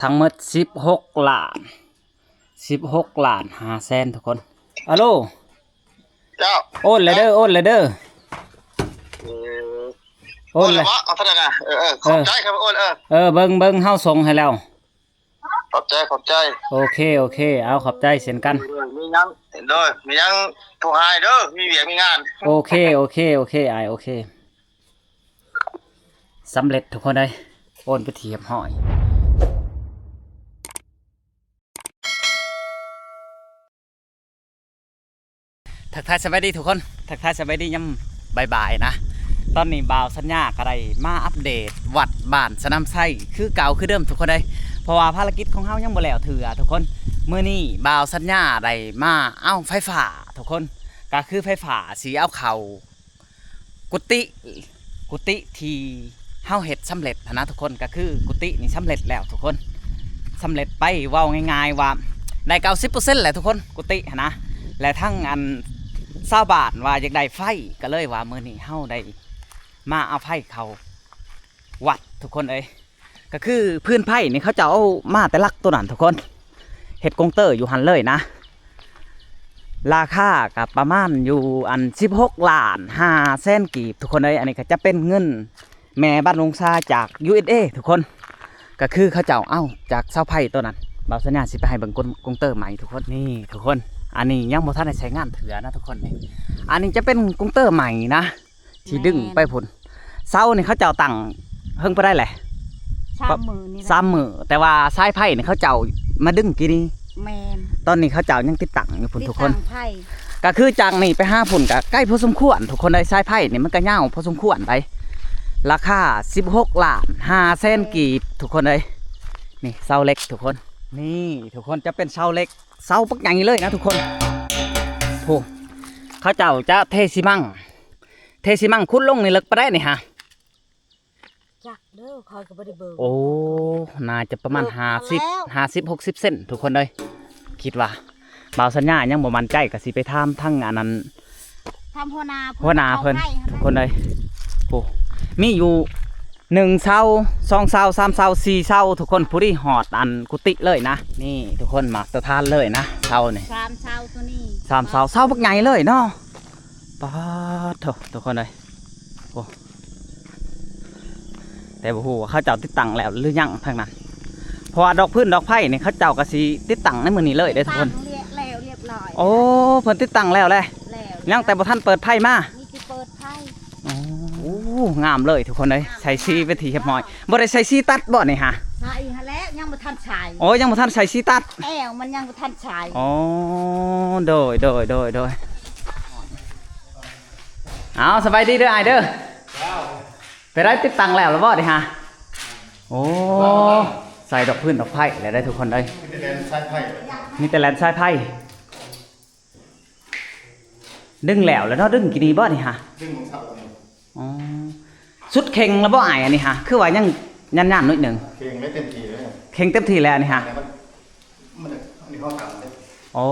ທັງໝົດສິບຫົກລ້ານ ສິບຫົກລ້ານຫ້າແສນ ທຸກຄົນ. ອາໂລ ເຈົ້າ ໂອນແລ້ວເດີ ໂອນແລ້ວເດີ. ເອີ ໂອນແລ້ວເບາະ? ເອົາເທົ່ານັ້ນນະ. ເອີ ເອີ ເອີ ຂອບໃຈຄັບ ໂອນ. ເອີ ເອີ ເບິ່ງ ເບິ່ງ ເຮົາສົ່ງໃຫ້ແລ້ວ. ຂອບໃຈ ຂອບໃຈ. ໂອເຄ ໂອເຄ ເອົາ ຂອບໃຈເຊັ່ນກັນ. ໂດຍ ມີຫຍັງ ໂດຍ ມີຫຍັງໂທຫາເດີ ມີວຽກມີງານ. ໂອເຄ ໂອເຄ ໂອເຄ ອ້າຍ ໂອເຄ. ສຳເລັດທຸກຄົນເອີຍ ໂອນໄປທີ່ຮຽບຮ້ອຍ. ທັກທາຍສະບາຍດີທຸກຄົນ ທັກທາຍສະບາຍດີຍາມບ່າຍໆນະ. ຕອນນີ້ບ່າວສັນຍາກໍໄດ້ມາອັບເດດວັດບ້ານສະໜາມໄຊຄືເກົ່າຄືເດີມທຸກຄົນເອີຍ ເພາະວ່າພາລະກິດຂອງເຮົາຍັງບໍ່ແລ້ວເທື່ອທຸກຄົນ. ມື້ນີ້ບ່າວສັນຍາໄດ້ມາເອົາໄຟຟ້າທຸກຄົນ ກໍຄືໄຟຟ້າຊິເອົາເຂົ້າ ກຸຕິ ກຸຕິທີ່ເຮົາເຮັດສຳເລັດຫັ້ນນະທຸກຄົນ. ກໍຄືກຸຕິນີ້ສຳເລັດແລ້ວທຸກຄົນ ສຳເລັດໄປ ເວົ້າງ່າຍໆວ່າໄດ້ເກົ້າສິບເປີເຊັນແລ້ວທຸກຄົນ ກຸຕິຫັ້ນນະ. ແລະທັງອັນຊາວບ້ານວ່າຢາກໄດ້ໄຟ ກໍເລີຍວ່າມື້ນີ້ເຮົາໄດ້ມາເອົາໄຟເຂົ້າວັດທຸກຄົນເອີຍ. ກໍຄືພື້ນໄຟນີ້ເຂົາເຈົ້າເອົາມາແຕ່ຫຼັກໂຕນັ້ນທຸກຄົນ ເຮັດກົງເຕີຢູ່ຫັ້ນເລີຍນະ. ລາຄາກໍປະມານຢູ່ອັນສິບຫົກລ້ານຫ້າແສນກີບທຸກຄົນເອີຍ. ອັນນີ້ກໍຈະເປັນເງິນແມ່ບ້ານດົງຊາຈາກ ຢູເອສເອ ທຸກຄົນ ກໍຄືເຂົາເຈົ້າເອົາຈາກເສົາໄຟໂຕນັ້ນ. ບ່າວສັນຍາຊິໄປໃຫ້ເບິ່ງກົງ ກົງເຕີໃໝ່ທຸກຄົນ. ນີ້ທຸກຄົນ ອັນນີ້ຍັງບໍ່ທັນໄດ້ໃຊ້ງານເທື່ອນະທຸກຄົນ. ນີ້ ອັນນີ້ຈະເປັນກົງເຕີໃໝ່ນະ ທີ່ດຶງໄປພຸ້ນ. ເສົານີ້ເຂົາເຈົ້າຕັ້ງເຫິງປານໃດແຫຼະ? ສາມມື້ນີ້ແຫຼະ ສາມມື້ ແຕ່ວ່າສາຍໄຟນີ້ເຂົາເຈົ້າມາດຶງກີ້ນີ້. ແມ່ນ ຕອນນີ້ເຂົາເຈົ້າຍັງຕິດຕັ້ງຢູ່ພຸ້ນທຸກຄົນ. ກໍຄືຈາກນີ້ໄປຫາພຸ້ນກໍໄກພໍສົມຄວນທຸກຄົນເອີຍ. ສາຍໄຟນີ້ມັນກໍຍາວພໍສົມຄວນໄດ໋. ລາຄາສິບຫົກລ້ານຫ້າແສນກີບທຸກຄົນເອີຍ. ນີ້ເສົາເຫຼັກທຸກຄົນ ນີ້ທຸກຄົນ ຈະເປັນເສົາເຫຼັກ ເສົາບັກໃຫຍ່ເລີຍນະທຸກຄົນ. ໂອ້ ເຂົາເຈົ້າຈະເທຊີມັງ ເທຊີມັງຂຸດລົງນີ້ເລິກປານໃດນີ້ຫະ? ຈັກເດີ ຂ້ອຍກໍບໍ່ໄດ້ເບິ່ງ. ໂອ້ ໜ້າຈະປະມານຫ້າສິບ ຫ້າສິບ ຫົກສິບເຊັນທຸກຄົນເອີຍ. ຄິດວ່າ ບ່າວສັນຍາຍັງບໍ່ໝັ້ນໃຈ ກໍຊິໄປຖາມທາງອັນນັ້ນ ຖາມຫົວໜ້າ ຫົວໜ້າເພິ່ນທຸກຄົນເອີຍ. ໂອ້ ມີຢູ່ໜຶ່ງເສົາ ສອງເສົາ ສາມເສົາ ສີ່ເສົາທຸກຄົນ ພໍດີຮອດອັນກຸຕິເລີຍນະ. ນີ້ທຸກຄົນ ມາດຕະຖານເລີຍນະ ເສົານີ້ ສາມເສົາໂຕນີ້ ສາມເສົາ ເສົາບັກໃຫຍ່ເລີຍເນາະ. ປາດໂທ້ ທຸກຄົນເອີຍ ໂອ້ ແຕ່ບໍ່ຮູ້ວ່າເຂົາເຈົ້າຕິດຕັ້ງແລ້ວຫຼືຍັງທາງນັ້ນ ເພາະວ່າດອກຟືນດອກໄຟນີ້ເຂົາເຈົ້າກໍຊິຕິດຕັ້ງໃນມື້ນີ້ເລີຍເດ້ທຸກຄົນ. ຕິດຕັ້ງແລ້ວຮຽບຮ້ອຍ. ໂອ້ ເພິ່ນຕິດຕັ້ງແລ້ວແຫຼະ ແລ້ວ ຍັງແຕ່ບໍ່ທັນເປີດໄຟມາ ມີຊິເປີດໄຟ. ໂອ້ ງາມເລີຍທຸກຄົນເອີຍ ງາມ ໃສ່ສີເປັນທີ່ຮຽບຮ້ອຍ. ບໍ່ໄດ້ໃສ່ສີຕັດບໍ່ນີ້ຫະ? ໃສ່ຫັ້ນແຫຼະ ຍັງບໍ່ທັນໃສ່. ໂອ້ ຍັງບໍ່ທັນໃສ່ສີຕັດ ແອວມັນຍັງບໍ່ທັນໃສ່. ອໍ ໂດຍ ໂດຍ ໂດຍ ໂດຍ. ເອົາ ສະບາຍດີເດີອ້າຍເດີ. ເຈົ້າ ໄປໄດ້ຕິດຕັ້ງແລ້ວລະບໍ່ນີ້ຫະ? ໂອ້ ໃສ່ດອກຟືນດອກໄຟແລ້ວໄດ໋ທຸກຄົນເອີຍ ມີແຕ່ແລ່ນສາຍໄຟ ມີແຕ່ແລ່ນສາຍໄຟ. ດຶງແລ້ວລະເນາະ ດຶງກີ້ນີ້ບໍ່ນີ້ຫະ? ດຶງຂອງເສົານີ້. ອໍ ສຸດເຄັ່ງລະບໍ່ອ້າຍອັນນີ້ຫະ? ຄືວ່າຍັງຢ້ານໆໜ້ອຍໜຶ່ງ. ເຄັ່ງໄດ້ເຕັມທີ່ເລີຍ ເຄັ່ງເຕັມທີ່ແລ້ວນີ້ຫະ? ມັນ ມັນ ອັນນີ້ເຮົາຕຳເດ້. ໂອ້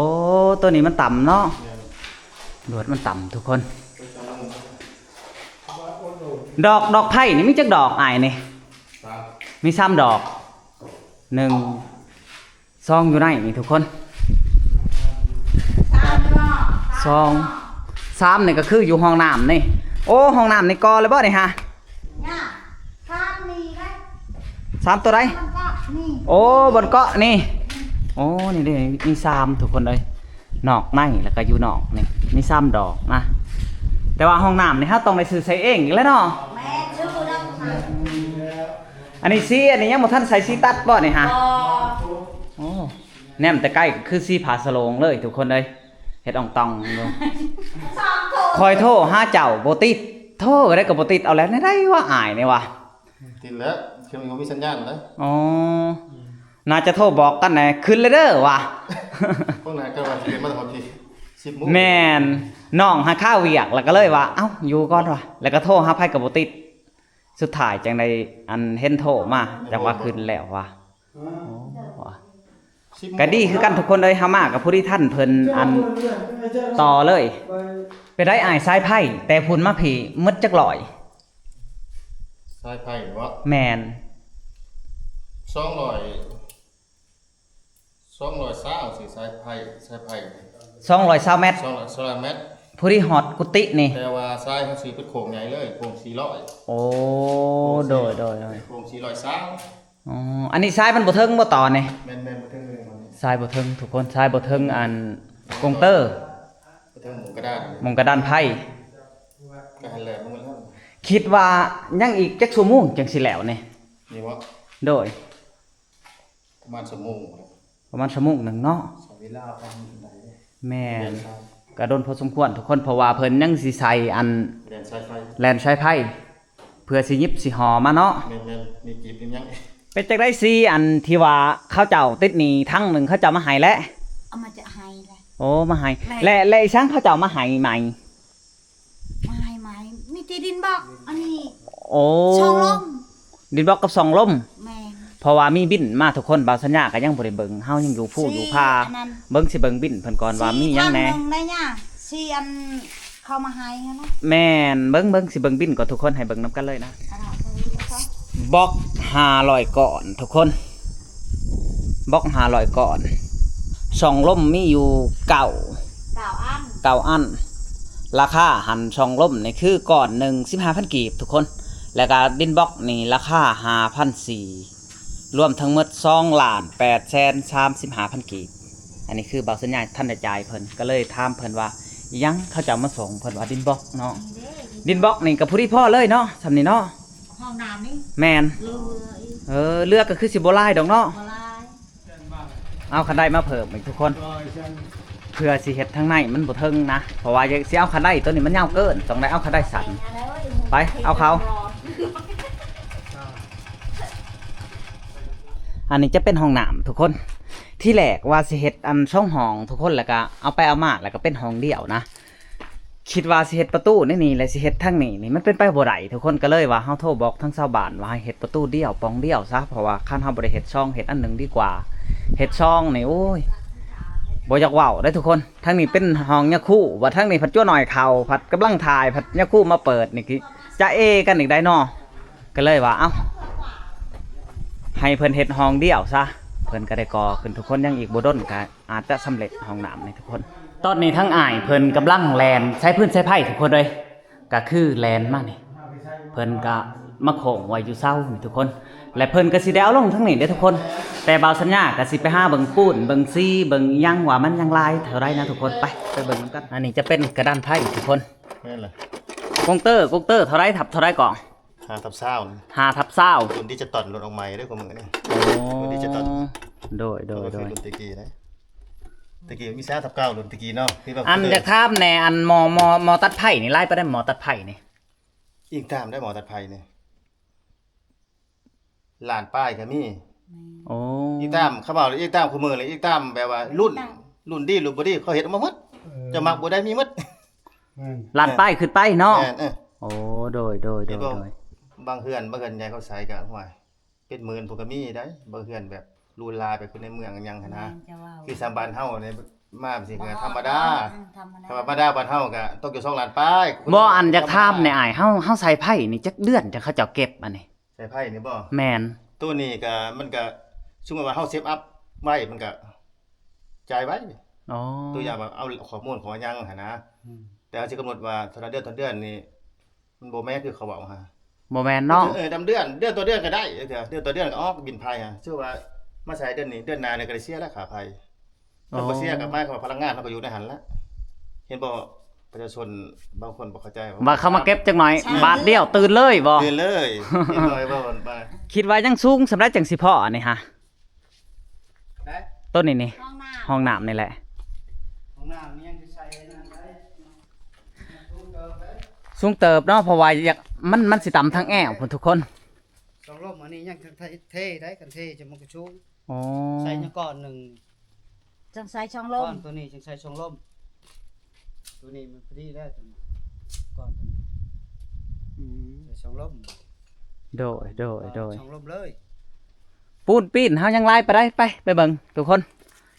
ໂຕນີ້ມັນຕຳເນາະ. ແມ່ນ ລວດມັນຕຳທຸກຄົນ. ດອກ ດອກໄຟນີ້ມີຈັກດອກອ້າຍນີ້? ສາມ ມີສາມດອກ ໜຶ່ງ ສອງ ຢູ່ໃນນີ້ທຸກຄົນ. ສາມດອກ ສອງ ສາມນີ້ກໍຄືຢູ່ຫ້ອງນ້ຳນີ້. ໂອ້ ຫ້ອງນ້ຳນີ້ກໍ່ແລ້ວບໍ່ນີ້ຫະ? ຍາ ສາມນີ້ເດ້ ສາມໂຕໃດ? ມັນກໍນີ້ ໂອ້ ບ່ອນເກາະນີ້. ໂອ້ ນີ້ເດ້ ມີສາມທຸກຄົນເອີຍ ນອກໃນແລ້ວກໍຢູ່ນອກນີ້ ມີສາມດອກນະ. ແຕ່ວ່າຫ້ອງນ້ຳນີ້ເຮົາຕ້ອງໄດ້ຊື້ໃສ່ເອງອີກແລ້ວເນາະ. ແມ່ນ ຊື້ດອກ ອັນນີ້ສີ ອັນນີ້ຍັງບໍ່ທັນໃສ່ສີຕັດບໍ່ນີ້ຫະ? ບໍ່ ໂອ້ ແນມແຕ່ໄກກໍຄືສີຜ້າສະໂຫຼງເລີຍທຸກຄົນເອີຍ ເຮັດອອງຕອງຢູ່. ຂ້ອຍໂທຫາເຈົ້າບໍ່ຕິດ ໂທໄດ້ກໍບໍ່ຕິດ ເອົາແລ້ວແນວໃດວະອ້າຍນີ້ວະ? ຕິດແລ້ວ ຄືມັນບໍ່ມີສັນຍານເດ້. ອໍ ໜ້າຈະໂທບອກກັນແດ່ ຂຶ້ນແລ້ວເດີວະ. ພວກນັ້ນກໍວ່າຊິເປັນມາຮອດທີ່ສິບໂມງ. ແມ່ນ ນ້ອງຫາຄາວຽກ ແລ້ວກໍເລີຍວ່າ ເອົ້າ ຢູ່ກ່ອນວະ ແລ້ວກໍໂທຫາໃຜກໍບໍ່ຕິດ. ສຸດທ້າຍຈັ່ງໄດ້ອັນເຫັນໂທມາ ຈັ່ງວ່າຂຶ້ນແລ້ວວ່າ. ໂອ້ ກໍດີຄືກັນທຸກຄົນເອີຍ ເຮົາມາກໍພໍດີທັນເພິ່ນອັນຕໍ່ເລີຍ. ເປັນໃດອ້າຍ ສາຍໄຟແຕ່ພຸ້ນມາພີ້ໝົດຈັກຮ້ອຍ? ສາຍໄຟບໍ? ແມ່ນ ສອງຮ້ອຍ ສອງຮ້ອຍຊາວ ຊື້ສາຍໄຟ ສາຍໄຟ ສອງຮ້ອຍຊາວແມັດ ສອງຮ້ອຍຊາວແມັດ ພໍດີຮອດກຸຕິນີ້ ແຕ່ວ່າສາຍເຮົາຊື້ເປັນໂຄງໃຫຍ່ເລີຍ ໂຄງສີ່ຮ້ອຍ ໂອ້ ໂດຍ ໂດຍ ໂດຍ ໂຄງສີ່ຮ້ອຍຊາວ ອໍ ອັນນີ້ສາຍມັນບໍ່ເຖິງບໍ່ຕໍ່ນີ້? ແມ່ນໆ ບໍ່ເຖິງເລີຍ ສາຍບໍ່ເຖິງທຸກຄົນ ສາຍບໍ່ເຖິງອັນກົງເຕີ ບໍ່ເຖິງມຸງກະດານ ມຸງກະດານໄຟ ກໍຫັ້ນແຫຼະ ມັນ ຄິດວ່າຍັງອີກຈັກຊົ່ວໂມງຈັ່ງຊິແລ້ວນີ້? ນີ້ບໍ່? ໂດຍ ປະມານຊົ່ວໂມງ ປະມານຊົ່ວໂມງໜຶ່ງເນາະ ໃຊ້ເວລາປານໃດ? ແມ່ນ ກໍດົນພໍສົມຄວນທຸກຄົນ ເພາະວ່າເພິ່ນຍັງຊິໃສ່ອັນ ແລ່ນສາຍໄຟ ແລ່ນສາຍໄຟ ເພື່ອຊິຫຍິບຊິຫໍ່ມາເນາະ ແມ່ນໆ ມີກີບມີຫຍັງ ເປັນຈັ່ງໃດຊິ ອັນທີ່ວ່າເຂົາເຈົ້າຕິດໜີ້ຖັງໜຶ່ງ ເຂົາເຈົ້າມາໃຫ້ແຫຼະ? ເອົາມາຈະໃຫ້ແຫຼະ ໂອ້ ມາໃຫ້ ແລະ ແລະ ແລະ ອີ່ສັງເຂົາເຈົ້າມາໃຫ້ໃໝ່? ມາໃຫ້ໃໝ່ ມີແຕ່ດິນບລັອກ ອັນນີ້ ໂອ້ ຊ່ອງລົມ ດິນບລັອກກັບຊ່ອງລົມ ແມ່ນ ເພາະວ່າມີບິນມາທຸກຄົນ ບ່າວສັນຍາກໍຍັງບໍ່ໄດ້ເບິ່ງ ເຮົາຍັງຢູ່ພູຢູ່ພາ ເບິ່ງ ຊິເບິ່ງບິນເພິ່ນກ່ອນວ່າມີຫຍັງແດ່ ສີ່ພັນໜຶ່ງໄດ້ຫຍັງ ສີ່ອັນເຂົາມາໃຫ້ຫັ້ນນະ ແມ່ນ ເບິ່ງ ເບິ່ງ ຊິເບິ່ງບິນກ່ອນທຸກຄົນ ໃຫ້ເບິ່ງນຳກັນເລີຍນະ ອັນນັ້ນ ບລັອກຫ້າຮ້ອຍກ້ອນທຸກຄົນ ບລັອກຫ້າຮ້ອຍກ້ອນ ຊ່ອງລົມມີຢູ່ເກົ້າ ເກົ້າອັນ ເກົ້າອັນ ລາຄາຫັ້ນ ຊ່ອງລົມນີ້ຄືກ້ອນໜຶ່ງສິບຫ້າພັນກີບທຸກຄົນ ແລ້ວກະດິນບລັອກນີ້ລາຄາຫ້າພັນສີ່ ລວມທັງໝົດສອງລ້ານແປດແສນສາມສິບຫ້າພັນກີບ ອັນນີ້ຄືບ່າວສັນຍາທັນໄດ້ຈ່າຍເພິ່ນ ກໍເລີຍຖາມເພິ່ນວ່າ ອີ່ຫຍັງເຂົາເຈົ້າມາສົ່ງ ເພິ່ນວ່າດິນບລັອກເນາະ ນີ້ເດ້ ດິນບລັອກນີ້ກໍພໍດີພໍເລີຍເນາະ ສ່ຳນີ້ເນາະ ຫ້ອງນ້ຳນີ້ ແມ່ນ ເຫຼືອອີກ ເອີ ເຫຼືອກໍຄືຊິບໍ່ຫຼາຍດອກເນາະ ບໍ່ຫຼາຍ ເອົາຄັນໄດມາເພີ່ມອີກທຸກຄົນ ເພື່ອຊິເຮັດທາງໃນມັນບໍ່ເຖິງນະ ເພາະວ່າຊິເອົາຄັນໄດຕົວນີ້ມັນຍາວເກີນ ຕ້ອງໄດ້ເອົາຄັນໄດສັ້ນ ໄປ ເອົາເຂົ້າ ອັນນີ້ຈະເປັນຫ້ອງນ້ຳທຸກຄົນ ທີແລກວ່າຊິເຮັດອັນສອງຫ້ອງທຸກຄົນ ແລ້ວກໍເອົາໄປເອົາມາ ແລ້ວກໍເປັນຫ້ອງດຽວນະ ຄິດວ່າຊິເຮັດປະຕູໃນນີ້ ແລະ ຊິເຮັດທາງນີ້ນີ້ ມັນເປັນໄປບໍ່ໄດ້ ທຸກຄົນກໍເລີຍວ່າເຮົາໂທບອກທາງຊາວບ້ານວ່າໃຫ້ເຮັດປະຕູດຽວປ່ອງດຽວຊະ ເພາະວ່າຄັນເຮົາບໍ່ໄດ້ເຮັດຊ່ອງ ເຮັດອັນໜຶ່ງດີກວ່າ ເຮັດຊ່ອງນີ້ ໂອ້ຍ ບໍ່ຢາກເວົ້າເດ້ທຸກຄົນ ທາງນີ້ເປັນຫ້ອງຍາຄູ ບັດທາງນີ້ພັດຈົວໜ້ອຍເຂົ້າ ພັດກຳລັງຖ່າຍ ພັດຍາຄູມາເປີດ ນີ້ຄືຈະເອກັນອີກໄດ໋ເນາະ ກໍເລີຍວ່າ ເອົ້າ ໃຫ້ເພິ່ນເຮັດຫ້ອງດຽວຊະ ເພິ່ນກໍໄດ້ກໍ່ຂຶ້ນທຸກຄົນ ຍັງອີກບໍ່ດົນກໍ ອາດຈະສຳເລັດຫ້ອງນ້ຳນີ້ທຸກຄົນ ຕອນນີ້ທາງອ້າຍເພິ່ນກຳລັງແລ່ນສາຍຟືນສາຍໄຟທຸກຄົນເອີຍ ກໍຄືແລ່ນມານີ້ ເພິ່ນກໍມາໂຄ້ງໄວ້ຢູ່ເສົານີ້ທຸກຄົນ ແລະ ເພິ່ນກໍຊິໄດ້ເອົາລົງທາງນີ້ເດ້ທຸກຄົນ ແຕ່ບ່າວສັນຍາກໍຊິໄປຫາເບິ່ງປູນ ເບິ່ງສີ ເບິ່ງອີ່ຫຍັງວ່າມັນຍັງຫຼາຍເທົ່າໃດນະທຸກຄົນ ໄປ ໄປເບິ່ງນຳກັນ ອັນນີ້ຈະເປັນກະດານໄຟທຸກຄົນ ແມ່ນລະ ກົງເຕີ ກົງເຕີເທົ່າໃດ ທັບເທົ່າໃດເກາະ? ຫ້າທັບຊາວ ຫ້າທັບຊາວ ລຸ້ນດິຈິຕອນ ລຸ້ນອອກໃໝ່ເດ້ ກວ່າມື້ນີ້ ໂອ້ ລຸ້ນດິຈິຕອນ ໂດຍ ໂດຍ ໂດຍ ລຸ້ນແຕ່ກີ້ເດ້ ແຕ່ກີ້ມີສາມທັບເກົ້າ ລຸ້ນແຕ່ກີ້ເນາະ ຄືແບບ ອັນ ຢາກຖາມແດ່ ອັນໝໍ້ ໝໍ້ ໝໍ້ຕັດໄຟນີ້ ຫຼາຍປານໃດ ໝໍ້ຕັດໄຟນີ້? ອີງຕາມໄດ້ ໝໍ້ຕັດໄຟນີ້ ລ້ານປາຍກໍມີ ແມ່ນ ໂອ້ ອີງຕາມ ເຂົາເວົ້າອີງຕາມຄູ່ມື້ເລີຍ ອີງຕາມແບບວ່າລຸ້ນ ລຸ້ນດີ ລຸ້ນບໍ່ດີ ເຂົາເຮັດອອກມາໝົດ ເອີ ເຈົ້າມັກບໍ່ໄດ້ມີໝົດ ແມ່ນ ລ້ານປາຍຂຶ້ນໄປເນາະ ແມ່ນ ເອີ ໂອ້ ໂດຍ ໂດຍ ໂດຍ ເຫັນບໍ່ ໂດຍ ບາງເຮືອນ ບາງເຮືອນໃຫຍ່ເຂົາໃຊ້ກໍ ໂອ້ຍ ເປັນໝື່ນພຸ້ນກໍມີໄດ໋ ບາງເຮືອນແບບຫຼູຫຼາໄປຄືໃນເມືອງຫຍັງຫັ້ນນະ ແມ່ນ ເຈົ້າເວົ້າ ຄືສາມບ້ານເຮົານີ້ ມາຈັ່ງຊີ້ກໍທຳມະດາ ເອີ ທຳມະດາ ທຳມະດາ ບ້ານເຮົາກໍຕົກຢູ່ສອງລ້ານປາຍ ບໍ່ ອັນ ຢາກຖາມແດ່ອ້າຍ ເຮົາ ເຮົາໃຊ້ໄຟນີ້ຈັກເດືອນຈັ່ງເຂົາເຈົ້າເກັບອັນນີ້? ສາຍໄຟນີ້ບໍ່? ແມ່ນ ໂຕນີ້ກໍ ມັນກໍ ສົມມຸດວ່າເຮົາເຊບອັບໄວ້ ມັນກໍຈ່າຍໄວ ອໍ ຕົວຢ່າງວ່າເອົາຂໍ້ມູນຂອງຫຍັງຫັ້ນນະ ອືມ ແຕ່ເຮົາຊິກຳນົດວ່າເທົ່ານັ້ນເດືອນ ເທົ່າເດືອນນີ້ ມັນບໍ່ແມ່ນຄືເຂົາເວົ້າຫັ້ນ ບໍ່ແມ່ນເນາະ ເອີ ດຳເດືອນ ເດືອນຕໍ່ເດືອນກໍໄດ້ ເທື່ອເດືອນຕໍ່ເດືອນກໍອອກບິນໄຟຫັ້ນ ຊື່ວ່າມາໃຊ້ເດືອນນີ້ ເດືອນໜ້ານີ້ກໍໄດ້ເສຍແລ້ວຄ່າໄຟ ອໍ ຄັນບໍ່ເສຍກໍໝາຍຄວາມວ່າພະລັງງານເຮົາກໍຢູ່ໃນຫັ້ນລະ ເຫັນບໍ່? ປະຊາຊົນບາງຄົນບໍ່ເຂົ້າໃຈວ່າ ວ່າເຂົາມາເກັບຈັກໜ້ອຍ ໃຊ່ ບາດດຽວຕື່ນເລີຍບໍ່? ຕື່ນເລີຍ ເຫັນບໍ່? ເຫັນບໍ່? ຄິດວ່າຍັງສູງສ່ຳໃດຈັ່ງຊິພໍອັນນີ້ຫະ? ໄດ້ ຕົ້ນນີ້ນີ້ ຫ້ອງນ້ຳ ຫ້ອງນ້ຳນີ້ແຫຼະ ຫ້ອງນ້ຳນີ້ຍັງຊິໃສ່ນັ້ນໄດ້ ສູງເຕີບເດ້ ສູງເຕີບເນາະ ເພາະວ່າຢາກ ມັນ ມັນຊິຕ່ຳທາງແອວພຸ້ນທຸກຄົນ ຊ່ອງລົມອັນນີ້ຍັງເທ ເທໄດ້ ຄັນເທຈະມັນກໍສູງ ອໍ ໃສ່ຍັງກ້ອນໜຶ່ງ ຈັ່ງໃສ່ຊ່ອງລົມ ກ້ອນໂຕນີ້ຈັ່ງໃສ່ຊ່ອງລົມ ໂຕນີ້ມັນພໍດີແລ້ວ ກ້ອນໂຕນີ້ ອືມ ໃສ່ຊ່ອງລົມ ໂດຍ ໂດຍ ໂດຍ ຊ່ອງລົມເລີຍ ປູນປີ້ນເຮົາຍັງຫຼາຍປານໃດ ໄປ ໄປເບິ່ງທຸກຄົນ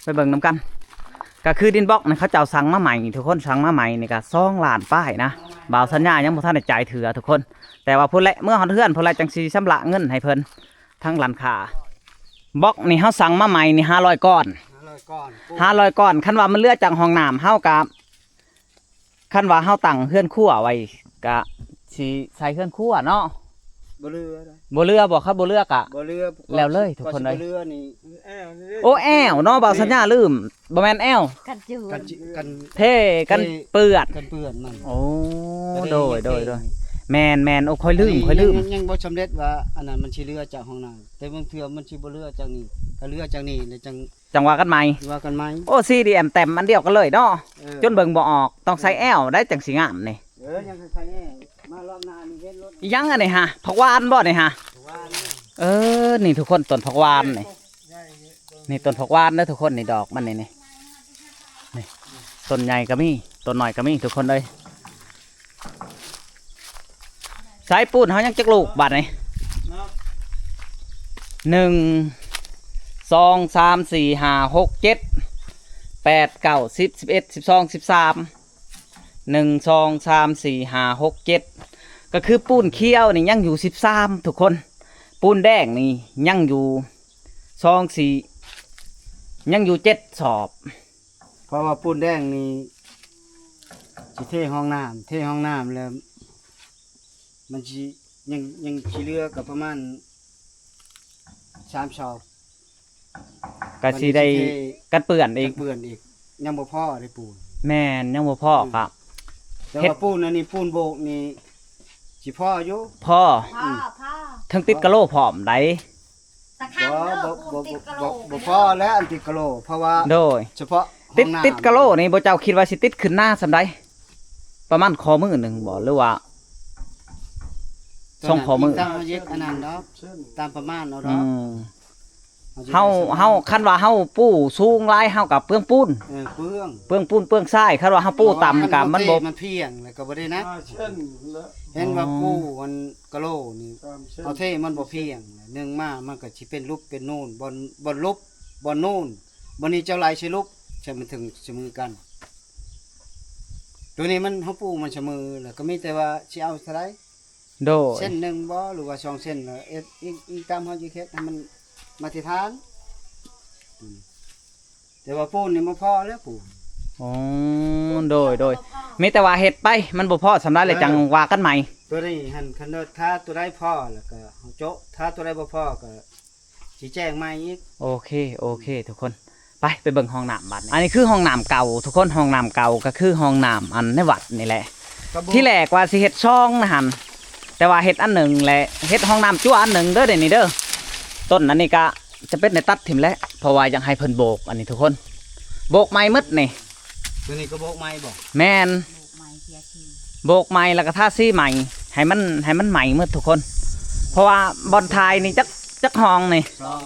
ໄປເບິ່ງນຳກັນ ກໍຄືດິນບລັອກນີ້ເຂົາເຈົ້າສັ່ງມາໃໝ່ທຸກຄົນ ສັ່ງມາໃໝ່ນີ້ກໍສອງລ້ານປາຍນະ ບ່າວສັນຍາຍັງບໍ່ທັນໄດ້ຈ່າຍເທື່ອທຸກຄົນ ແຕ່ວ່າພຸ້ນແຫຼະ ເມືອຮອດເຮືອນພຸ້ນແຫຼະ ຈັ່ງຊິຊຳລະເງິນໃຫ້ເພິ່ນ ທາງຮ້ານຄ້າ ບລັອກນີ້ເຮົາສັ່ງມາໃໝ່ນີ້ຫ້າຮ້ອຍກ້ອນ ຮ້ອຍກ້ອນ ຫ້າຮ້ອຍກ້ອນ. ຄັນວ່າມັນເຫຼືອຈາກຫ້ອງນ້ຳ ເຮົາກະ ຄັນວ່າເຮົາຕັ້ງເຮືອນຄົວໄວ້ ກະຊິໃສ່ເຮືອນຄົວເນາະ. ບໍ່ເຫຼືອໃດ ບໍ່ເຫຼືອບໍ່? ຄັນບໍ່ເຫຼືອກະ ບໍ່ເຫຼືອ ແລ້ວເລີຍທຸກຄົນເອີຍ. ບໍ່ເຫຼືອນີ້ ໂອ້ ແອ້ວເນາະ ບ່າວສັນຍາລືມ ບໍ່ແມ່ນແອ້ວ ກັນຈືນ ກັນ ກັນ ເພ ກັນເປື້ອນ ກັນເປື້ອນມັນ. ໂອ້ ໂດຍ ໂດຍ ໂດຍ ແມ່ນໆ. ໂອ້ ຂ້ອຍລືມ ຂ້ອຍລືມ ຍັງ ຍັງບໍ່ສຳເລັດວ່າອັນນັ້ນມັນຊິເຫຼືອຈາກຫ້ອງນ້ຳ ແຕ່ບາງເທື່ອມັນຊິບໍ່ເຫຼືອຈາກນີ້ ກໍເຫຼືອຈາກນີ້ແລ້ວຈັ່ງ ຈັ່ງວ່າກັນໃໝ່ ວ່າກັນໃໝ່. ໂອ້ ສີ່ດີແອັມ ແຕ້ມອັນດຽວກັນເລີຍເນາະ. ເອີ ຈົນເບິ່ງບໍ່ອອກ ຕ້ອງໃສ່ແອ້ວໄດ ຈັ່ງຊິງາມນີ້. ເອີ ຍັງໃສ່ແອ້ວ ມາລອບໜ້ານີ້ເຫັນລົດ. ອີຫຍັງອັນນີ້ຫະ? ຜັກຫວານບໍ່ນີ້ຫະ? ເອີ ນີ້ທຸກຄົນ ຕົ້ນຜັກຫວານນີ້ ນີ້ຕົ້ນຜັກຫວານເດີທຸກຄົນ. ນີ້ດອກມັນນີ້ ນີ້ ນີ້ ຕົ້ນໃຫຍ່ກໍມີ ຕົ້ນນ້ອຍກໍມີທຸກຄົນເອີຍ. ໃສ່ປູນເຮົາຍັງຈັກລູກບາດນີ້? ໜຶ່ງ ສອງ ສາມ ສີ່ ຫ້າ ຫົກ ເຈັດ ແປດ ເກົ້າ ສິບ ສິບເອັດ ສິບສອງ ສິບສາມ ໜຶ່ງ ສອງ ສາມ ສີ່ ຫ້າ ຫົກ ເຈັດ ກໍຄືປູນຂຽວນີ້ຍັງຢູ່ສິບສາມທຸກຄົນ. ປູນແດງນີ້ຍັງຢູ່ສອງ ສີ່ ຍັງຢູ່ເຈັດສອບ. ເພາະວ່າປູນແດງນີ້ຊິເທຫ້ອງນ້ຳ ເທຫ້ອງນ້ຳແລ້ວ ມັນຊິ ຍັງ ຍັງຊິເຫຼືອກໍປະມານສາມສອບ ກໍຊິໄດ້ ກັນເປື້ອນອີກ ກັນເປື້ອນອີກ ຍັງບໍ່ພໍເດ້ປູນ. ແມ່ນ ຍັງບໍ່ພໍ ອືມ ກໍ ແຕ່ວ່າປູນອັນນີ້ ປູນໂບກນີ້ຊິພໍຢູ່ ພໍ ພໍ ອືມ ພໍ ເຖິງຕິດກະໂຫຼພ້ອມໃດ. ບໍ່ ບໍ່ ບໍ່ ບໍ່ພໍແລ້ວ ອັນຕິດກະໂຫຼ ເພາະວ່າ ໂດຍ ສະເພາະ ຕິດ ຕິດກະໂຫຼນີ້ ບໍ່ ເຈົ້າຄິດວ່າຊິຕິດຂຶ້ນໜ້າສ່ຳໃດ? ປະມານຂໍ້ມືໜຶ່ງບໍ່ ຫຼືວ່າສອງຂໍ້ມື? ຕາມເຮົາເຮັດອັນນັ້ນດອກ ຕາມປະມານເອົາດອກ. ເຮົາ ເຮົາ ຄັນວ່າເຮົາປູສູງຫຼາຍ ເຮົາກໍເປືອງປູນ ເອີ ເປືອງ ເປືອງປູນເປືອງຊາຍ. ຄັນວ່າເຮົາປູຕ່ຳກໍມັນບໍ່ ມັນພຽງ ແລ້ວກໍບໍ່ໄດ້ໜັກ. ເຫັນວ່າປູອັນກະໂຫຼນີ້ ເຮົາເທມັນບໍ່ພຽງ ໜຶ່ງມາມັນກໍຊິເປັນຫຼຸບເປັນນູນ ບ່ອນ ບ່ອນຫຼຸບ ບ່ອນນູນ ບ່ອນນີ້ເຈົ້າໄຫຼໃສ່ຫຼຸບ ໃຫ້ມັນເຖິງສະເໝີກັນ. ໂຕນີ້ມັນ ເຮົາປູມັນສະເໝີ ແລ້ວກໍມີແຕ່ວ່າຊິເອົາເທົ່າໃດ? ໂດຍ ເສັ້ນໜຶ່ງບໍ່ ຫຼືວ່າສອງເສັ້ນ ເຮັດອີງ ອີງຕາມເຮົາຊິເຮັດໃຫ້ມັນມາດຕະຖານ. ອືມ ແຕ່ວ່າປູນນີ້ບໍ່ພໍແລ້ວປູນ. ອໍ ໂດຍ ໂດຍ ມີແຕ່ວ່າເຮັດໄປ ມັນບໍ່ພໍສ່ຳໃດແລ້ວ ເອີ ຈັ່ງວ່າກັນໃໝ່. ໂຕນີ້ຫັ້ນ ຄັນວ່າຖ້າໂຕໃດພໍແລ້ວກໍເຮົາໂຈະ ຖ້າໂຕໃດບໍ່ພໍກໍຊິແຈ້ງໃໝ່ອີກ. ໂອເຄ ໂອເຄ ທຸກຄົນ ໄປ ໄປເບິ່ງຫ້ອງນ້ຳບາດນີ້. ອັນນີ້ຄືຫ້ອງນ້ຳເກົ່າທຸກຄົນ ຫ້ອງນ້ຳເກົ່າກໍຄືຫ້ອງນ້ຳອັນໃນວັດນີ້ແຫຼະ. ທີແລກວ່າຊິເຮັດຊ່ອງນະຫັ້ນ ແຕ່ວ່າເຮັດອັນໜຶ່ງ ແລະ ເຮັດຫ້ອງນ້ຳຈັ່ວອັນໜຶ່ງເດີ ດຽວນີ້ເດີ. ຕົ້ນອັນນີ້ກະຈະເປັນໄດ້ຕັດຖິ້ມແຫຼະ ເພາະວ່າຢາກໃຫ້ເພິ່ນໂບກ ອັນນີ້ທຸກຄົນ ໂບກໃໝ່ໝົດນີ້. ໂຕນີ້ກໍໂບກໃໝ່ບໍ່? ແມ່ນ ໂບກໃໝ່ ແລ້ວກໍທາສີໃໝ່ ໃຫ້ມັນ ໃຫ້ມັນໃໝ່ໝົດທຸກຄົນ. ເພາະວ່າບ່ອນຖ່າຍນີ້ຈັກ ຈັກຫ້ອງນີ້? ສອງ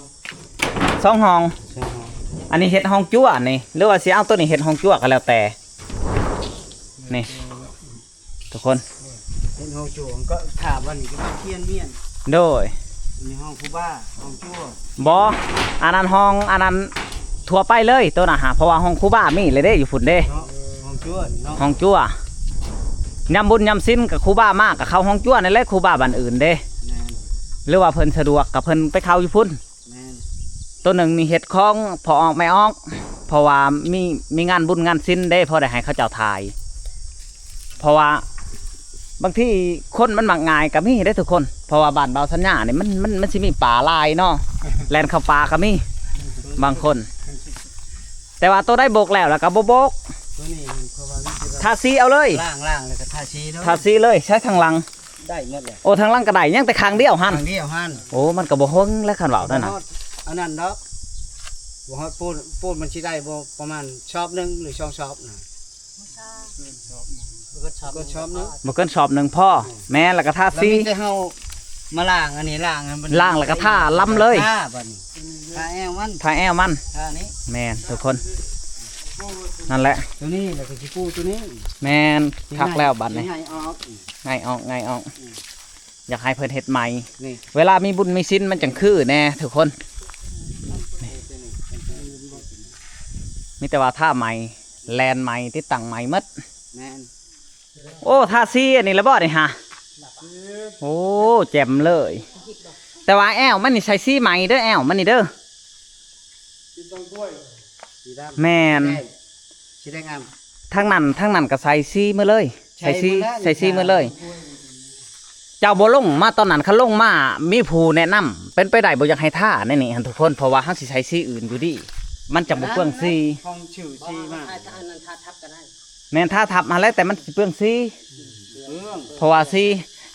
ສອງຫ້ອງ ສອງຫ້ອງ. ອັນນີ້ເຮັດຫ້ອງຈັ່ວນີ້ ຫຼືວ່າຊິເອົາໂຕນີ້ເຮັດຫ້ອງຈັ່ວກໍແລ້ວແຕ່ ນີ້ ທຸກຄົນ ເຫັນຫ້ອງໂຈງກໍຖາມວ່ານີ້ກໍເປັນຄຽນມຽນ. ໂດຍ ນີ້ຫ້ອງຄູບາ ຫ້ອງຈົວ. ບໍ່ ອັນນັ້ນຫ້ອງ ອັນນັ້ນທົ່ວໄປເລີຍໂຕນະຫະ ເພາະວ່າຫ້ອງຄູບາມີແລ້ວເດ້ ຢູ່ພຸ້ນເດ້ ເນາະ ຫ້ອງຈົວນີ້ເນາະ ຫ້ອງຈົວ. ຍາມບຸນຍາມສິນກໍຄູບາມາກໍເຂົ້າຫ້ອງຈົວນີ້ແຫຼະ ຄູບາບ້ານອື່ນເດ້. ແມ່ນ ຫຼືວ່າເພິ່ນສະດວກກໍເພິ່ນໄປເຂົ້າຢູ່ພຸ້ນ. ແມ່ນ ໂຕໜຶ່ງນີ້ເຮັດຂອງພໍ່ອອກແມ່ອອກ ເພາະວ່າມີ ມີງານບຸນງານສິນເດ້ ພໍໄດ້ໃຫ້ເຂົາເຈົ້າຖ່າຍ. ເພາະວ່າບາງທີຄົນມັນມັກງ່າຍກໍມີເດ້ທຸກຄົນ ເພາະວ່າບ້ານບ່າວສັນຍານີ້ມັນ ມັນ ມັນຊິມີປ່າຫຼາຍເນາະ ແລ່ນເຂົ້າປ່າກໍມີບາງຄົນ. ແຕ່ວ່າໂຕໃດໂບກແລ້ວ ແລ້ວກໍບໍ່ໂບກ ໂຕນີ້ເພາະວ່າມັນຊິແບບ ທາສີເອົາເລີຍ ລ້າງ ລ້າງແລ້ວກໍທາສີເລີຍ ທາສີເລີຍ. ໃຊ້ທາງຫຼັງ ໄດ້ໝົດແຫຼະ. ໂອ້ ທາງຫຼັງກໍໄດ້ ຍັງແຕ່ຂ້າງດຽວຫັ້ນ ຂ້າງດຽວຫັ້ນ. ໂອ້ ມັນກໍບໍ່ເຖິງແຫຼະ ຄັນເວົ້ານັ້ນນະ ບໍ່ຮອດອັນນັ້ນດອກ ບໍ່ຮອດປູນ. ປູນມັນຊິໄດ້ບໍ່ ປະມານສອບໜຶ່ງ ຫຼື ສອງສອບນະ ບໍ່ເກີນສອບໜຶ່ງ ບໍ່ເກີນສອບໜຶ່ງພໍ. ແມ່ນ ແລ້ວກໍທາສີ ແລ້ວມີແຕ່ເຮົາມາລ້າງອັນນີ້ ລ້າງໃຫ້ມັນ ລ້າງແລ້ວກໍທາລຳເລີຍ ທາບາດນີ້ ທາແອວມັນ ທາແອວມັນ ທານີ້. ແມ່ນທຸກຄົນ ນັ້ນແຫຼະ ໂຕນີ້ແລ້ວກໍຊິປູໂຕນີ້. ແມ່ນ ຄັກແລ້ວບາດນີ້ ຊິໄຫຍ່ອອກ ໄຫຍ່ອອກ ໄຫຍ່ອອກ. ອືມ ຢາກໃຫ້ເພິ່ນເຮັດໃໝ່ ນີ້ ເວລາມີບຸນມີສິນມັນຈັ່ງຄືແດ່ທຸກຄົນ. ນີ້ ມີແຕ່ວ່າທາໃໝ່ ແລ່ນໃໝ່ ຕິດຕັ້ງໃໝ່ໝົດ. ແມ່ນ ໂອ້ ທາສີອັນນີ້ລະບໍ່ນີ້ຫະ? ໂອ້ ແຈ່ມເລີຍ. ແຕ່ວ່າແອວມັນນີ້ໃສ່ສີໃໝ່ເດີ ແອວມັນນີ້ເດີ. ຕິດຕັ້ງດ້ວຍ ສີດຳ ແມ່ນ ແດງ ສີແດງອຳ ທາງນັ້ນ ທາງນັ້ນກໍໃສ່ສີໝົດເລີຍ ໃສ່ສີ ໃສ່ສີໝົດເລີຍ ໃສ່ສີໝົດເລີຍ. ເຈົ້າບໍ່ລົງມາຕອນນັ້ນ ຄັນລົງມາມີຜູ້ແນະນຳ ເປັນໄປໄດ້ບໍ່ຢາກໃຫ້ທາໃນນີ້ຫັ້ນທຸກຄົນ ເພາະວ່າເຮົາຊິໃສ່ສີອື່ນຢູ່ດີ ມັນຈະບໍ່ເປືອງສີ ຂອງຊື່ສີມາ ອັນນັ້ນທາທັບກໍໄດ້ ແມ່ນ ທາທັບຫັ້ນແຫຼະ ແຕ່ມັນຊິເປືອງສີ ເປືອງ ເພາະວ່າສີ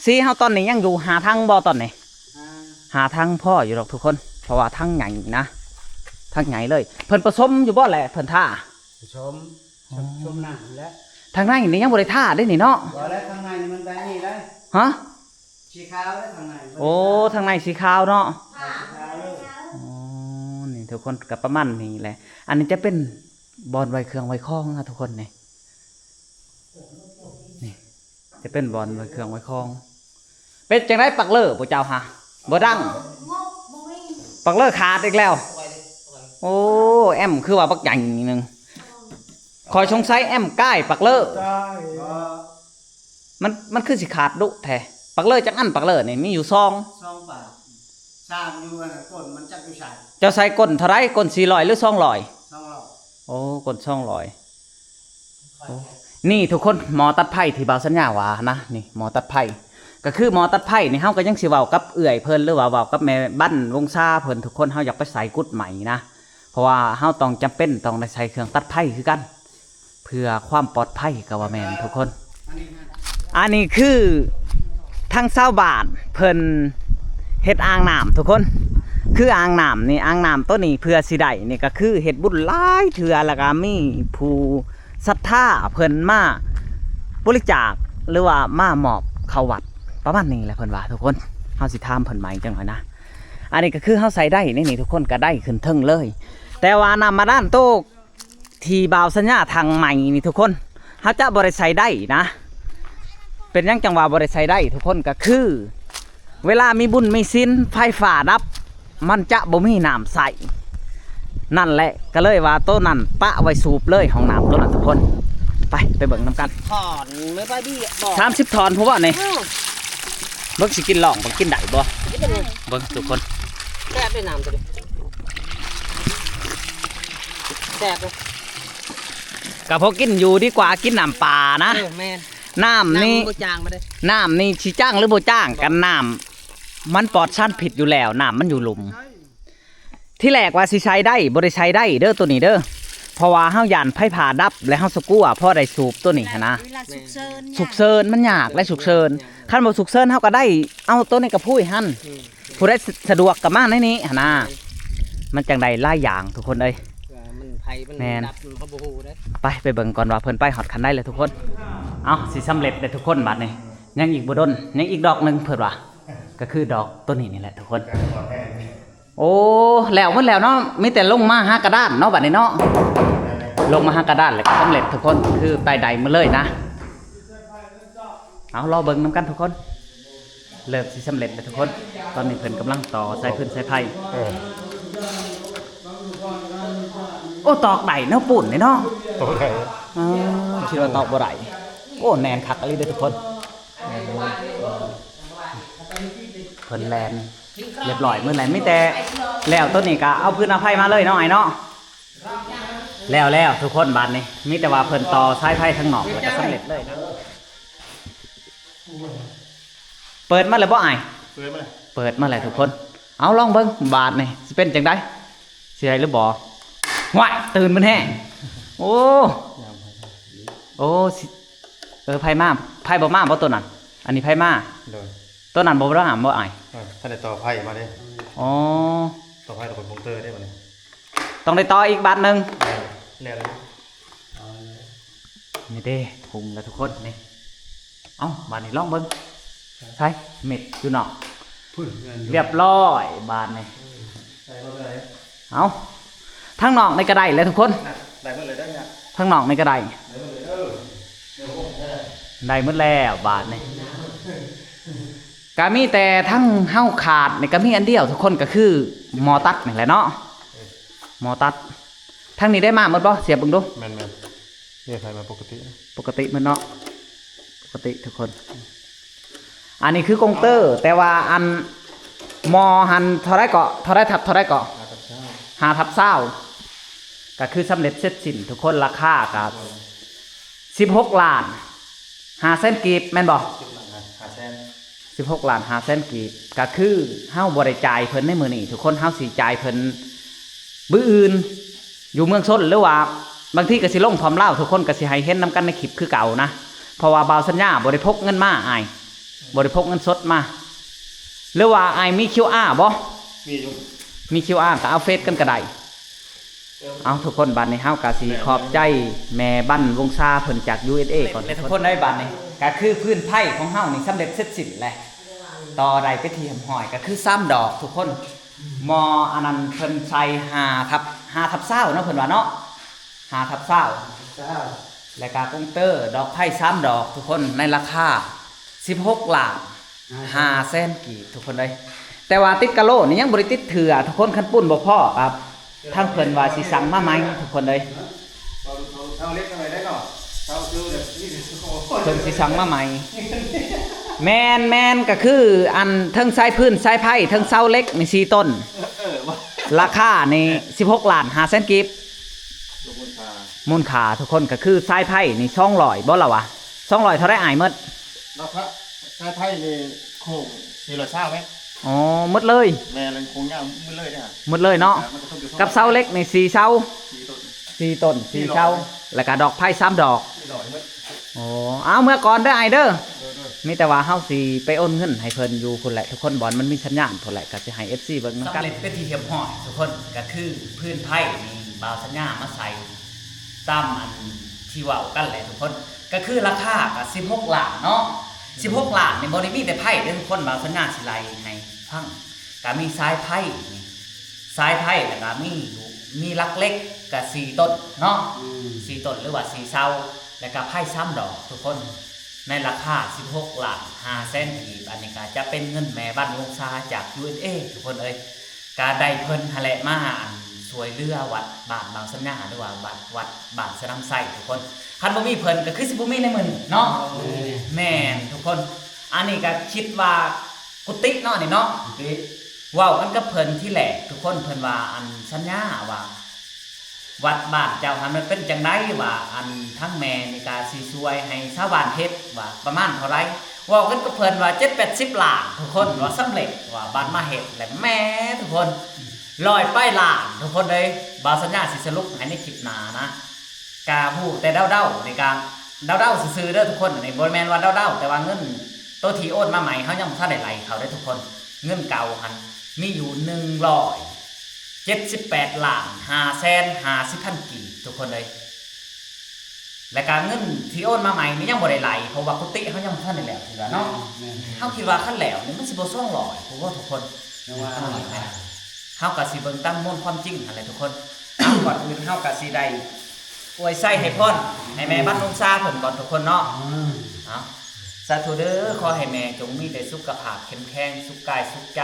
ສີເຮົາຕອນນີ້ຍັງຢູ່ຫ້າຖັງບໍ່ຕອນນີ້? ຫ້າ ຫ້າຖັງພໍຢູ່ດອກທຸກຄົນ ເພາະວ່າຖັງໃຫຍ່ນະ ຖັງໃຫຍ່ເລີຍ. ເພິ່ນປະສົມຢູ່ບໍ່ແຫຼະ ເພິ່ນທາ? ປະສົມ ອໍ ສົມ ສົມນ້ຳນີ້ແຫຼະ. ທາງໃນນີ້ຍັງບໍ່ໄດ້ທາເດ້ນີ້ເນາະ? ບໍ່ແລ້ວ ທາງໃນນີ້ມັນແບບນີ້ໄດ໋. ຮະ? ສີຂາວເດ້ທາງໃນ. ໂອ້ ທາງໃນສີຂາວເນາະ. ຂາວເລີຍ. ອໍ ນີ້ທຸກຄົນ ກໍປະມານນີ້ແຫຼະ. ອັນນີ້ຈະເປັນບ່ອນໄວ້ເຄື່ອງໄວ້ຂອງນະທຸກຄົນນີ້. ນີ້ຈະເປັນບ່ອນໄວ້ເຄື່ອງໄວ້ຂອງ. ເປັນຈັ່ງໃດປັກເລີຜູ້ເຈົ້າຫາ ບໍ່ດັງ? ປັກເລີຂາດອີກແລ້ວ. ໂອ້ ແອມຄືວ່າບັກໃຫຍ່ໜຶ່ງ. ຂ້ອຍສົງໄສແອມກ້າຍປັກເລີ. ມັນ ມັນຄືຊິຂາດດຸແທ້. ປັກເລີຈັກອັນ? ປັກເລີນີ້ມີຢູ່ສອງ ສອງປາກ ສາມຢູ່ອັນນັ້ນ ກົ້ນມັນຈັກຢູ່ໃສ. ເຈົ້າໃສ່ກົ້ນເທົ່າໃດ? ກົ້ນສີ່ຮ້ອຍ ຫຼື ສອງຮ້ອຍ? ສອງຮ້ອຍ. ໂອ້ ກົ້ນສອງຮ້ອຍ. ໂອ້ ນີ້ທຸກຄົນ ໝໍ້ຕັດໄພທີ່ບ່າວສັນຍາວ່ານະ ນີ້ໝໍ້ຕັດໄພ ກໍຄືໝໍ້ຕັດໄພນີ້ ເຮົາກໍຍັງຊິເວົ້າກັບເອື້ອຍເພິ່ນ ຫຼືວ່າເວົ້າກັບແມ່ບ້ານວົງຊາເພິ່ນ ທຸກຄົນ ເຮົາຢາກໄປໃສ່ກຸດໃໝ່ນະ ເພາະວ່າເຮົາຕ້ອງຈຳເປັນຕ້ອງໄດ້ໃສ່ເຄື່ອງຕັດໄພຄືກັນ ເພື່ອຄວາມປອດໄພກໍວ່າແມ່ນທຸກຄົນ. ອັນນີ້ຄືທາງຊາວບ້ານເພິ່ນເຮັດອ່າງນ້ຳທຸກຄົນ ຄືອ່າງນ້ຳນີ້ ອ່າງນ້ຳໂຕນີ້ເພື່ອຊິໄດ້ນີ້ ກໍຄືເຮັດບຸນຫຼາຍເທື່ອ ແລ້ວກໍມີຜູ້ ສັດທາເພິ່ນມາບໍລິຈາກ ຫຼືວ່າມາມອບເຂົ້າວັດ ປະມານນີ້ແຫຼະເພິ່ນວ່າທຸກຄົນ. ເຮົາຊິຖາມເພິ່ນໃໝ່ຈັກໜ້ອຍນະ. ອັນນີ້ກໍຄືເຮົາໃສ່ໄດ້ໃນນີ້ທຸກຄົນ ກໍໄດ້ຂຶ້ນເທິງເລີຍ ແຕ່ວ່ານ້ຳບາດານໂຕທີ່ບ່າວສັນຍາຖັງໃໝ່ນີ້ທຸກຄົນ ເຮົາຈະບໍ່ໄດ້ໃສ່ໄດ້ນະ. ເປັນຫຍັງຈັ່ງວ່າບໍ່ໄດ້ໃສ່ໄດ້ທຸກຄົນ? ກໍຄື ເວລາມີບຸນມີສິນ ໄຟຟ້າດັບ ມັນຈະບໍ່ມີນ້ຳໃຊ້ ນັ້ນແຫຼະ ກໍເລີຍວ່າໂຕນັ້ນປະໄວ້ສູບເລີຍ ຫ້ອງນ້ຳໂຕນັ້ນທຸກຄົນ. ໄປ ໄປເບິ່ງນຳກັນ. ຖອນມື້ປາດີບໍ່ ສາມສິບຖອນພຸ້ນບໍ່ນີ້? ເອີ ເບິ່ງຊິກິນລອງ ເບິ່ງກິນໄດ້ບໍ່? ກິນໄດ້ ເບິ່ງທຸກຄົນ ແຊບເດ້ນ້ຳໂຕນີ້ ແຊບເດ້. ກໍພໍກິນຢູ່ ດີກວ່າກິນນ້ຳປານະ. ເອີ ແມ່ນ. ນ້ຳນີ້ ນ້ຳບໍ່ຈາງມາເດ້ ນ້ຳນີ້ຊິຈາງຫຼືບໍ່ຈາງກັນ ນ້ຳມັນປອດສານພິດຢູ່ແລ້ວ ນ້ຳມັນຢູ່ລຸ່ມ. ທີແລກວ່າຊິໃສ່ໄດ້ ບໍ່ໄດ້ໃສ່ໄດ້ເດີໂຕນີ້ເດີ ເພາະວ່າເຮົາຢ້ານໄຟຟ້າດັບ ແລະເຮົາສະກົວພໍໄດ້ສູບໂຕນີ້ຫັ້ນນະ. ເວລາສຸກເສີນ ສຸກເສີນມັນຍາກ ແລະສຸກເສີນ ຄັນບໍ່ສຸກເສີນເຮົາກໍໄດ້ເອົາໂຕນີ້ກະພຸ້ຍຫັ້ນ. ອືມ ຜູ້ໃດສະ ສະດວກກໍມາໃນນີ້ຫັ້ນນະ ມັນຈັ່ງໄດ້ຫຼາຍຢ່າງທຸກຄົນເອີຍ. ເພື່ອມັນໄຟມັນ ແມ່ນ ດັບ ເຮົາບໍ່ຮູ້ເດ້. ໄປ ໄປເບິ່ງກ່ອນວ່າເພິ່ນໄປຮອດຂັ້ນໃດແລ້ວທຸກຄົນ. ເອົ້າ ຊິສຳເລັດແລ້ວທຸກຄົນ ບາດນີ້ຍັງອີກບໍ່ດົນ ຍັງອີກດອກໜຶ່ງເພິ່ນວ່າ ກໍຄືດອກໂຕນີ້ນີ້ແຫຼະທຸກຄົນ. ໂອ້ ແລ້ວໝົດແລ້ວເນາະ ມີແຕ່ລົງມາຫາກະດານເນາະ ບາດນີ້ເນາະ ລົງມາຫາກະດານແລ້ວກໍສຳເລັດທຸກຄົນ ຄືໄປໄດ້ໝົດເລີຍນະ. ເອົາ ລໍເບິ່ງນຳກັນທຸກຄົນ ເລີ່ມຊິສຳເລັດແລ້ວທຸກຄົນ. ຕອນນີ້ເພິ່ນກຳລັງຕໍ່ສາຍຟືນສາຍໄຟ. ເອີ ໂອ້ ຕອກໄດ້ເນາະ ປູນນີ້ເນາະ ຕອກໄດ້. ເອີ ຄິດວ່າຕອກບໍ່ໄດ້. ໂອ້ ແໜ້ນຄັກອີ່ຫຼີເດີທຸກຄົນ. ເພິ່ນແລ່ນຮຽບຮ້ອຍໝົດແລ້ວ ມີແຕ່ແລ້ວໂຕນີ້ກໍເອົາຟືນເອົາໄຟມາເລີຍເນາະ ອ້າຍເນາະ. ແລ້ວໆ ທຸກຄົນ ບາດນີ້ມີແຕ່ວ່າເພິ່ນຕໍ່ສາຍໄຟທາງນອກ ແລ້ວກໍສຳເລັດເລີຍນະ. ເປີດມາແລ້ວບໍ່ອ້າຍ? ເປີດມາແລ້ວ ເປີດມາແລ້ວທຸກຄົນ. ເອົາ ລອງເບິ່ງບາດນີ້ຊິເປັນຈັ່ງໃດ ຊິໄດ້ຫຼືບໍ່? ຫວ້າຍ ຕື່ນເບິດແຮງ. ໂອ້ ໂອ້ ຊິ ເອີ ໃຜມາ ໃຜບໍ່ມາບໍ່ໂຕນັ້ນ? ອັນນີ້ໃຜມາ? ໂດຍ ໂຕນັ້ນບໍ່ ບໍ່ໄດ້ມາບໍ່ອ້າຍ? ເອີ ທ່ານໄດ້ຕໍ່ໄຟມາເດ້. ອໍ ຕໍ່ໄຟ ຕໍ່ຄອມພິວເຕີເດ້ບັດນີ້ ຕ້ອງໄດ້ຕໍ່ອີກບາດໜຶ່ງ. ແລ້ວ ແລ້ວ ນີ້ເດ້ ຫຸງແລ້ວທຸກຄົນນີ້. ເອົ້າ ບາດນີ້ລອງເບິ່ງ ໃສ່ເມັດຢູ່ເນາະ. ພຸ້ນ ແມ່ນຢູ່ ຮຽບຮ້ອຍບາດນີ້. ເອີ ໃສ່ບໍ່ເທົ່າໃດ. ເອົ້າ ທາງນອກນີ້ກໍໄດ້ແລ້ວທຸກຄົນ ນະ ໄດ້ໝົດເລີຍເດີ ທາງນອກນີ້ກໍໄດ້ ໄດ້ໝົດເລີຍເດີ ໄດ້ໝົດແລ້ວບາດນີ້. ກໍມີແຕ່ທາງເຮົາຂາດນີ້ກໍມີອັນດຽວທຸກຄົນ ກໍຄືໝໍ້ຕັດນີ້ແຫຼະເນາະ ໝໍ້ຕັດ. ທາງນີ້ໄດ້ມາໝົດບໍ່? ສຽບເບິ່ງດູ. ແມ່ນໆ ເຮັດໃຫ້ມັນປົກກະຕິ ປົກກະຕິໝົດເນາະ ປົກກະຕິທຸກຄົນ. ອັນນີ້ຄືກົງເຕີ ແຕ່ວ່າອັນໝໍ້ຫັ້ນເທົ່າໃດເກາະ? ເທົ່າໃດທັບເທົ່າໃດເກາະ? ຫ້າທັບຊາວ ຫ້າທັບຊາວ. ກໍຄືສຳເລັດເສັດສິ້ນທຸກຄົນ. ລາຄາກໍສິບຫົກລ້ານຫ້າແສນກີບ ແມ່ນບໍ່? ສິບຫົກລ້ານຫ້າແສນ ສິບຫົກລ້ານຫ້າແສນກີບ. ກໍຄືເຮົາບໍ່ໄດ້ຈ່າຍເພິ່ນໃນມື້ນີ້ທຸກຄົນ, ເຮົາຊິຈ່າຍເພິ່ນມື້ອື່ນ ຢູ່ເມືອງຊົນ ຫຼືວ່າບາງທີກໍຊິລົງພ້ອມລາວ, ທຸກຄົນກໍຊິໃຫ້ເຫັນນຳກັນໃນຄລິບຄືເກົ່ານະ. ເພາະວ່າບ່າວສັນຍາບໍ່ໄດ້ພົກເງິນມາອ້າຍ, ບໍ່ໄດ້ພົກເງິນສົດມາ. ຫຼືວ່າອ້າຍມີຄິວອາບໍ່? ມີຢູ່ ມີຄິວອາກໍເອົາເຟສກັນກໍໄດ້. ເອົາ ທຸກຄົນ, ບາດນີ້ເຮົາກໍຊິຂອບໃຈແມ່ບັນວົງຊາເພິ່ນຈາກ ຢູເອສເອ ກ່ອນ. ແລະ ທຸກຄົນເອີຍ, ບາດນີ້ກໍຄືພື້ນໄພຂອງເຮົານີ້ສຳເລັດເສັດສິ້ນແລ້ວ, ຕໍ່ໄດ້ເປັນທີ່ຮຽບຮ້ອຍ, ກໍຄືສາມດອກທຸກຄົນ. ໝໍ້ອັນນັ້ນເພິ່ນໃສ່ຫ້າທັບ ຫ້າທັບຊາວເນາະ, ເພິ່ນວ່າເນາະ ຫ້າທັບຊາວ ແລ້ວກໍກົງເຕີດອກໄຟສາມດອກທຸກຄົນ, ໃນລາຄາສິບຫົກລ້ານຫ້າແສນກີບທຸກຄົນເອີຍ. ແຕ່ວ່າຕິດກະໂຫຼນີ້ຍັງບໍ່ໄດ້ຕິດເທື່ອທຸກຄົນ, ຄັນປຸ້ນບໍ່ພໍກໍທາງເພິ່ນວ່າຊິສັ່ງມາໃໝ່ທຸກຄົນເອີຍ. ເຊົາເຫຼັກເທົ່າໃດໄດ້ເນາະ? ເຊົາເຊີແບບນີ້ ເພິ່ນຊິສັ່ງມາໃໝ່. ແມ່ນໆ ກໍຄືອັນເທິງສາຍພື້ນສາຍໄຟ ເທິງເສົາເຫຼັກນີ້ສີ່ຕົ້ນ. ເອີ ລາຄານີ້ສິບຫົກລ້ານຫ້າແສນກີບ ມູນຄ່າ ມູນຄ່າທຸກຄົນ. ກໍຄືສາຍໄຟນີ້ສອງຮ້ອຍບໍ່ລະວະ? ສອງຮ້ອຍເທົ່າໃດອ້າຍໝົດ? ລາຄາສາຍໄຟນີ້ໂຄ້ງສີ່ຮ້ອຍຊາວແມັດ. ອໍ ໝົດເລີຍ? ແມ່ນ, ໂຄ້ງຍາວໝົດເລີຍເດ້. ໝົດເລີຍເນາະ. ກັບເສົາເຫຼັກນີ້ສີ່ເສົາ ສີ່ຕົ້ນ ສີ່ເສົາ ແລ້ວກະດອກໄຟສາມດອກ. ອໍ ເອົາ ເມືອກ່ອນເດີອ້າຍເດີ. ມີແຕ່ວ່າເຮົາຊິໄປໂອນເງິນໃຫ້ເພິ່ນຢູ່ພຸ້ນແຫຼະທຸກຄົນ, ບ່ອນມັນມີສັນຍານພຸ້ນແຫຼະ, ກໍຊິໃຫ້ເອັຟຊີເບິ່ງນຳກັນ. ສຳເລັດເປັນທີ່ຮຽບຮ້ອຍທຸກຄົນ, ກໍຄືພື້ນໄພນີ້ບ່າວສັນຍາມາໃສ່ຕາມອັນທີ່ເວົ້າກັນແຫຼະທຸກຄົນ. ກໍຄືລາຄາກໍສິບຫົກລ້ານເນາະ, ສິບຫົກລ້ານນີ້ບໍ່ໄດ້ມີແຕ່ໄພເດີທຸກຄົນ, ບ່າວສັນຍາຊິໄລ່ໃຫ້ຟັງ. ກໍມີສາຍໄຟນີ້ ສາຍໄຟ ແລ້ວກໍມີຢູ່ ມີຫຼັກເຫຼັກກໍສີ່ຕົ້ນເນາະ, ອືມ ສີ່ຕົ້ນ ຫຼືວ່າສີ່ເສົາ, ແລ້ວກໍໄຟສາມດອກທຸກຄົນ, ໃນລາຄາສິບຫົກລ້ານຫ້າແສນກີບ. ອັນນີ້ກໍຈະເປັນເງິນແມ່ບັນວົງຊາຈາກ ຢູເອສເອ ທຸກຄົນເອີຍ. ກໍໄດ້ເພິ່ນຫັ້ນແຫຼະມາ ອັນ ຊ່ວຍເຫຼືອວັດບ້ານບ່າວສັນຍາ ຫຼືວ່າວັດ ວັດບ້ານສະໜາມໄຊທຸກຄົນ. ຄັນບໍ່ມີເພິ່ນກໍຄືຊິບໍ່ມີໃນມື້ນີ້ເນາະ. ແມ່ນ ແມ່ນທຸກຄົນ. ອັນນີ້ກໍຄິດວ່າ ກຸຕິເນາະນີ້ເນາະ, ກຸຕິ. ເວົ້າກັນກັບເພິ່ນທີແລກທຸກຄົນ, ເພິ່ນວ່າ ອັນ ສັນຍາວ່າ ວັດບ້ານເຈົ້າຫັ້ນມັນເປັນຈັ່ງໃດ ວ່າ ອັນ ທາງແມ່ນີ້ກະຊິຊ່ວຍໃຫ້ຊາວບ້ານເຮັດ ວ່າ ປະມານເທົ່າໃດ. ເວົ້າກັນກັບເພິ່ນວ່າ ເຈັດແປດສິບລ້ານທຸກຄົນ, ວ່າສຳເລັດ ວ່າ ບາດມາເຮັດແລ້ວແມ່ທຸກຄົນ ຮ້ອຍປາຍລ້ານທຸກຄົນເອີຍ. ບ່າວສັນຍາຊິສະຫຼຸບໃຫ້ໃນຄລິບໜ້ານະ. ກະຮູ້ແຕ່ເດົາໆ ນີ້ກະເດົາໆຊື່ໆເດີທຸກຄົນ. ອັນນີ້ບໍ່ແມ່ນວ່າເດົາໆ ແຕ່ວ່າເງິນໂຕທີ່ໂອນມາໃໝ່ ເຮົາຍັງບໍ່ທັນໄດ້ໄລ່ເຂົາເດ້ທຸກຄົນ. ເງິນເກົ່າຫັ້ນມີຢູ່ໜຶ່ງຮ້ອຍເຈັດສິບແປດລ້ານຫ້າແສນຫ້າສິບພັນກີບທຸກຄົນເອີຍ. ແລ້ວກະເງິນທີ່ໂອນມາໃໝ່ນີ້ຍັງບໍ່ໄດ້ໄລ່ ເພາະວ່າກຸຕິເຮົາຍັງບໍ່ທັນໄດ້ແລ້ວເທື່ອເນາະ. ແມ່ນໆ ເຮົາຄິດວ່າຄັນແລ້ວນີ້ມັນຊິບໍ່ສອງຮ້ອຍພຸ້ນບໍ່ທຸກຄົນ? ຍັງວ່າ ເຮົາກໍຊິເບິ່ງຕາມມູນຄວາມຈິງຫັ້ນແຫຼະທຸກຄົນ. ເອົາ ກ່ອນອື່ນເຮົາກໍຊິໄດ້ອວຍໄຊໃຫ້ພອນໃຫ້ແມ່ບັນວົງຊາເພິ່ນກ່ອນທຸກຄົນເນາະ. ອືມ ເອົາ ສາທຸເດີ, ຂໍໃຫ້ແມ່ຈົ່ງມີແຕ່ສຸຂະພາບເຂັ້ມແຂງ ສຸກກາຍສຸກໃຈ,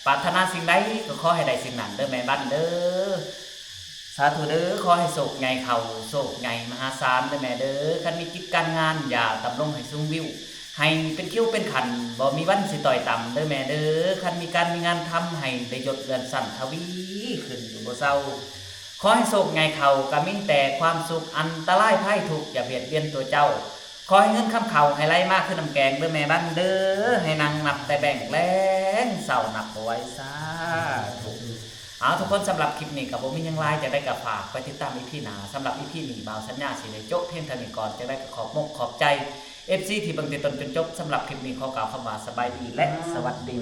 ປາດຖະໜາສິ່ງໃດກໍຂໍໃຫ້ໄດ້ສິ່ງນັ້ນເດີແມ່ບັນເດີ. ສາທຸເດີ, ຂໍໃຫ້ໂຊກໃຫຍ່ເຂົ້າໂຊກໃຫຍ່ມະຫາສານເດີແມ່ເດີ. ຄັນມີກິດການງານຢ່າດຳລົງໃຫ້ສູງວິວ ໃຫ້ເປັນຄິວເປັນຂັ້ນ ບໍ່ມີວັນຊິຕ້ອຍຕ່ຳເດີແມ່ເດີ. ຄັນມີການມີງານທຳ ໃຫ້ໄດ້ຍົດເລື່ອນຊັ້ນທະວີຂຶ້ນຢູ່ບໍ່ເຊົາ. ຂໍໃຫ້ໂຊກໃຫຍ່ເຂົ້າ ກະມີແຕ່ຄວາມສຸກ, ອັນຕະລາຍໄພທຸກຢ່າບຽດບຽນຕົວເຈົ້າ. ຂໍໃຫ້ເງິນຄຳເຂົ້າໃຫ້ໄຫຼມາຄືນ້ຳແກງເດີແມ່ບັນເດີ. ໃຫ້ນັ່ງນັບແຕ່ແບງແລງເຊົ້ານັບບໍ່ໄຫວ. ສາທຸ. ເອົາ ທຸກຄົນ, ສຳລັບຄລິບນີ້ກໍບໍ່ມີຫຍັງຫຼາຍ, ຈັ່ງໃດກໍຝາກໄປຕິດຕາມອີພີໜ້າ. ສຳລັບອີພີນີ້ ບ່າວສັນຍາຊິໄດ້ໂຈະພຽງເທົ່ານີ້ກ່ອນ. ຈັ່ງໃດກໍຂອບມົກຂອບໃຈເອັຟຊີທີ່ເບິ່ງແຕ່ຕົ້ນຈົນຈົບ. ສຳລັບຄລິບນີ້ຂໍກ່າວຄຳວ່າສະບາຍດີ ແລະ ສະຫວັດດີ.